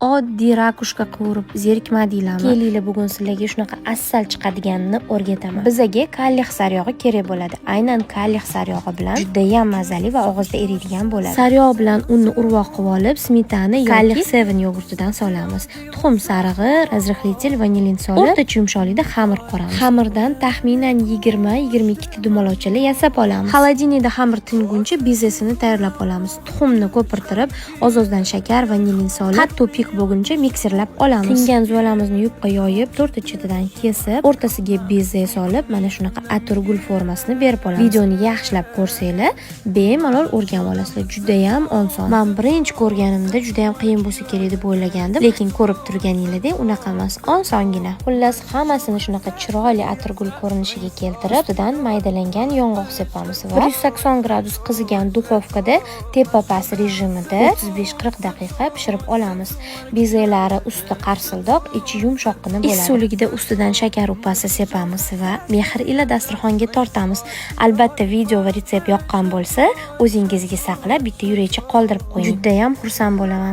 Oddiy ракушка qovurib zerikmadinglarmi? Kelinglar, bugun sizlarga shunaqa asal chiqadiganini o'rgataman. Bizaga kallix saryog'i kerak bo'ladi. Aynan kallix saryog'i bilan judayam mazali va og'izda eriydigan bo'ladi. Saryog' bilan unni urvoq qilib olib, smetana yoki Kallix 7 yogurtidan solamiz. Tuxum sarig'i, разрыхлитель, vanilin solib, o'rtacha yumshoqlikda xamir qoramiz. Xamirdan taxminan 20-22 ta dumaloqchalar yasab olamiz. Холодильник da xamir tinguncha bezesini tayyorlab olamiz. Tuxumni ko'pirtirib, oz-ozdan shakar, vanilin solib, qattiq пик bo'lguncha mikserlab olamiz. Tingan zuvalamizni yupqa yoyib, to'rtta chetidan kesib, o'rtasiga beze solib, mana shunaqa atirgul formasini berib olamiz. Videoni yaxshilab ko'rsanglar, bemalol o'rganib olasizlar. Judayam oson. Men birinchi ko'rganimda judayam qiyin bo'lsa kerak deb o'ylagandim, lekin ko'rib turganinglardek unaqa emas, osongina. Xullas, hammasini shunaqa chiroyli atirgul ko'rinishiga keltirib, ustidan maydalangan yong'oq sepamiz va 180 gradus qizigan duxovkada tepa past rejimida 35-40 daqiqa pishirib olamiz. Bezelari usti qarsildoq, ichi yumshoqqina bo'ladi. Issiqligida ustidan shakar upasi sepamiz va mehr ila dasturxonga tortamiz. Albatta, video va retsept yoqqan bo'lsa, o'zingizga saqlab, bitta yurakcha qoldirib qo'ying. Judayam xursand bo'laman.